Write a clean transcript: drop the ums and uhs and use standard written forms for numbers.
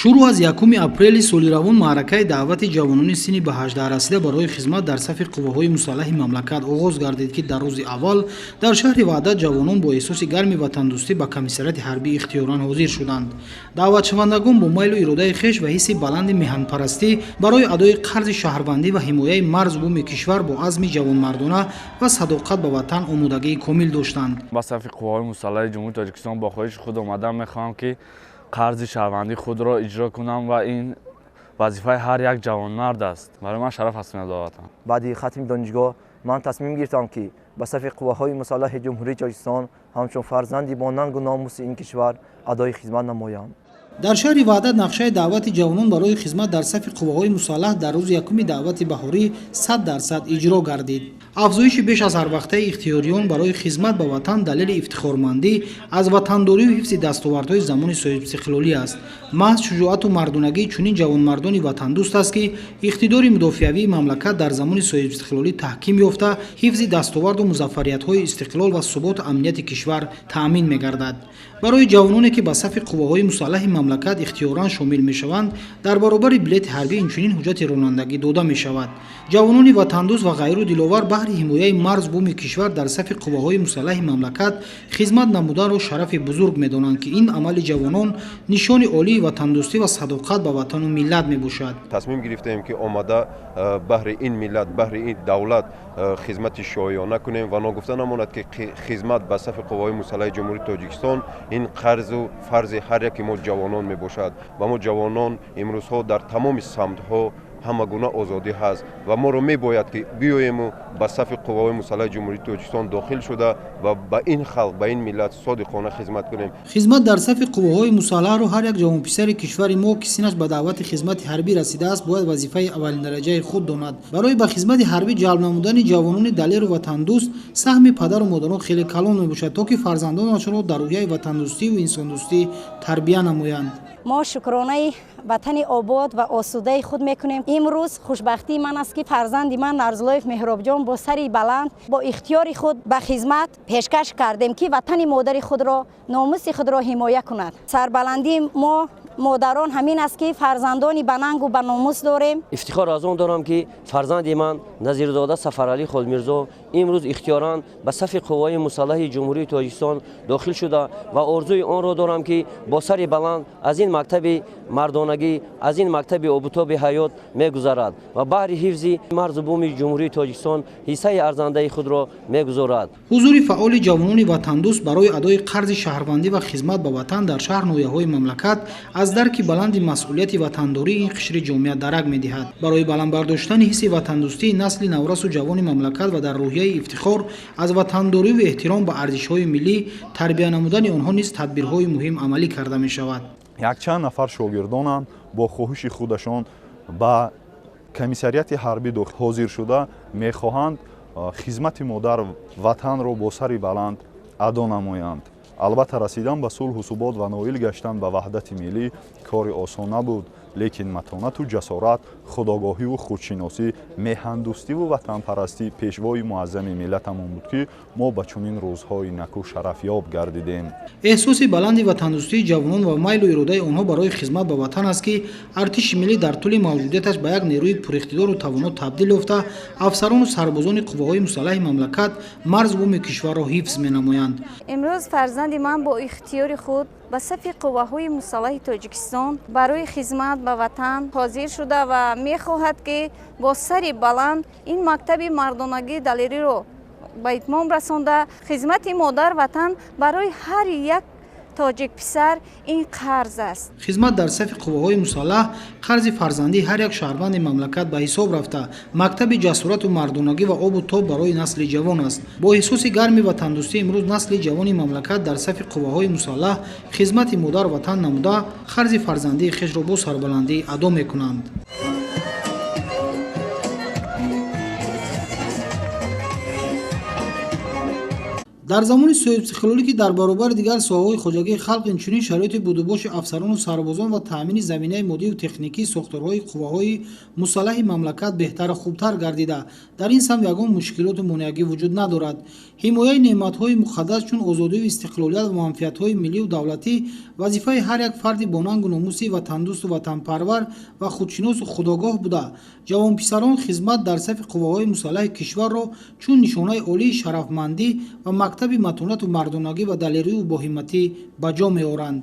Шурӯъ аз 1 апрели соли равон маъракаи даъвати ҷавонони синни ба 18 расида барои хизмат дар сафи қувваҳои мусаллаҳи мамлакат оғоз гардид, ки дар рӯзи аввал дар шаҳри Ваҳдат ҷавонон бо эҳсоси гарми ватандӯстӣ ба комиссариати ҳарбӣ ихтиёран ҳозир шуданд. Даъватшавандагон бо майлу иродаи хеш ва ҳисси баланди меҳанпарастӣ барои адои қарзи шаҳрвандӣ ва ҳимояи марзу буми кишвар бо азми ҷавонмардона ва садоқат ба ватан омодагии комил доштанд. Ба сафи қувваҳои мусаллаҳи Ҷумҳурии Тоҷикистон бо хоҳиши худ омадан мехоҳам, ки қарзи шаҳрвандии худро иҷро кунам ва ин вазифаи ҳар як ҷавонмард аст. Барои ман шараф аст даъватам. Баъди хатми донишгоҳ ман тасмим гирифтам, ки ба сафи қувваҳои мусаллаҳи Ҷумҳурии Тоҷикистон ҳамчун фарзанди бо нангу номуси ин кишвар адои хизмат намоям. Дар шаҳри Ваҳдат нақшаи даъвати ҷавонон барои хизмат дар сафи қувваҳои мусаллаҳ дар рӯзи якуми даъвати баҳорӣ 100% иҷро гардид. Афзоиши беш аз ҳарвақтаи ихтиёриён барои хизмат ба ватан далели ифтихормандӣ аз ватандорию ҳифзи дастовардҳои замони соҳибистиқлолӣ аст. Маҳз шуҷоату мардонагии чунин ҷавонмардони ватандӯст аст, ки иқтидори мудофиавии мамлакат дар замони соҳибистиқлолӣ таҳким ёфта, ҳифзи дастоварду музаффариятҳои истиқлол ва суботу амнияти кишвар таъмин мегардад. Барои ҷавононе, ки ба сафи қувваҳои мусаллаҳи мамлакат ихтиёран шомил мешаванд, дар баробари билети ҳарбӣ инчунин ҳуҷҷати ронандагӣ дода мешавад. Ҷавонони ватандӯст ва ғайру диловар баҳри ҳимояи марзу буми кишвар дар сафи қувваҳои мусаллаҳи мамлакат хизмат намуданро шарафи бузург медонанд, ки ин амали ҷавонон нишони олии ватандӯстӣ ва садоқат ба ватану миллат мебошад. Тасмим гирифтаем, ки омада баҳри ин миллат, баҳри ин давлат хизмати шоёна кунем ва ногуфта намонад, ки хизмат ба сафи қувваҳои мусаллаҳи Ҷумҳурии Тоҷикистон ин қарзу фарзи ҳар яке мо ҷавонон мебошад ва мо ҷавонон имрӯзҳо дар тамоми самтҳо ҳама гуна озодӣ ҳаст ва моро мебояд, ки биёему ба сафи қувваҳои мусаллаҳи Ҷумҳурии Тоҷикистон дохил шуда ва ба ин халқ, ба ин миллат содиқона хизмат кунем. Хизмат дар сафи қувваҳои мусаллаҳро ҳар як ҷавонписари кишвари мо, ки синнаш ба даъвати хизмати ҳарбӣ расидааст, бояд вазифаи аввалиндараҷаи худ донад. Барои ба хизмати ҳарбӣ ҷалб намудани ҷавонони далеру ватандӯст саҳми падару модарон хеле калон мебошад, то ки фарзандонашонро дар рӯҳияи ватандӯстиву инсондӯстӣ тарбия намоянд. Мо шукронаи ватани обод ва осудаи худ мекунем. Имрӯз хушбахтии ман аст, ки фарзанди ман Нарзуллоев Меҳробҷон бо сари баланд бо ихтиёри худ ба хизмат пешкаш кардем, ки ватани модари худро, номуси худро ҳимоя кунад. Сарбаландии мо модарон ҳамин аст, ки фарзандони банангу баномус дорем. Ифтихор аз он дорам, ки фарзанди ман Назирзода Сафаралӣ Холмирзо имрӯз ихтиёран ба сафи қувваҳои мусаллаҳи Ҷумҳурии Тоҷикистон дохил шуда ва орзуи онро дорам, ки бо сари баланд аз ин мактаби мардонагӣ, аз ин мактаби обутоби ҳаёт мегузарад ва баҳри ҳифзи марзу буми Ҷумҳурии Тоҷикистон ҳиссаи арзандаи худро мегузорад. Ҳузури фаъоли ҷавонони ватандӯст барои адои қарзи шаҳрвандӣ ва хизмат ба ватан дар шаҳр ноҳияҳои мамлакат аз дарки баланди масъулияти ватандории ин қишри ҷомеа дарак медиҳад. Барои баланд бардоштани ҳисси ватандӯстии насли наврасу ҷавони мамлакат ва дар рӯҳияи ифтихор аз ватандориву эҳтиром ба арзишҳои миллӣ тарбия намудани онҳо низ тадбирҳои муҳим амалӣ карда мешавад. Якчанд нафар шогирдонам бо хоҳиши худашон ба комиссариати ҳарбӣ ҳозир шуда мехоҳанд хизмати модар ватанро бо сари баланд адо намоянд. Албатта, расидан ба сулҳу субот ва ноил гаштан ба ваҳдати миллӣ кори осон набуд, лекин матонату ҷасорат, худогоҳиву худшиносӣ, меҳандӯстиву ватанпарастӣ пешвои муаззами миллатамон буд, ки мо ба чунин рӯзҳои наку шарафёб гардидем. Эҳсоси баланди ватандӯстии ҷавонон ва майлу иродаи онҳо барои хизмат ба ватан аст, ки артиши миллӣ дар тӯли мавҷудияташ ба як нерӯи пуриқтидору тавоно табдил ёфта, афсарону сарбозони қувваҳои мусаллаҳи мамлакат марзу буми кишварро ҳифз менамоянд. Имрӯз фарзанди ман бо ихтиёри худ ба сафи қувваҳои мусаллаҳи Тоҷикистон барои хизмат ба ватан ҳозир шуда ва мехоҳад, ки бо сари баланд ин мактаби мардонагии далериро ба итмом расонда, хизмати модар ватан барои ҳар як тоҷикписар ин қарз аст. Хизмат дар сафи қувваҳои мусаллаҳ қарзи фарзандии ҳар як шаҳрванди мамлакат ба ҳисоб рафта, мактаби ҷасорату мардонагӣ ва обу тоб барои насли ҷавон аст. Бо эҳсоси гарми ватандӯстӣ имрӯз насли ҷавони мамлакат дар сафи қувваҳои мусаллаҳ хизмати модар ватан намуда, қарзи фарзандии хешро бо сарбаландӣ адо мекунанд. Дар замони соҳибистиқлолӣ, ки дар баробари дигар соҳаҳои хоҷагии халқ инчунин шароити будубоши афсарону сарбозон ва таъмини заминаи моддию техникии сохторҳои қувваҳои мусаллаҳи мамлакат беҳтару хубтар гардида, дар ин самт ягон мушкилоту монеагӣ вуҷуд надорад. Ҳимояи неъматҳои муқаддас, чун озодию истиқлолият ва манфиатҳои миллию давлатӣ, вазифаи ҳар як фарди бонангу номуси ватандӯсту ватанпарвар ва худшиносу худогоҳ буда, ҷавонписарон хизмат дар сафи қувваҳои мусаллаҳи кишварро чун нишонаи олии шарафмандӣ ва мактаби матонату мардонагӣ ва далерию боҳимматӣ ба ҷо меоранд.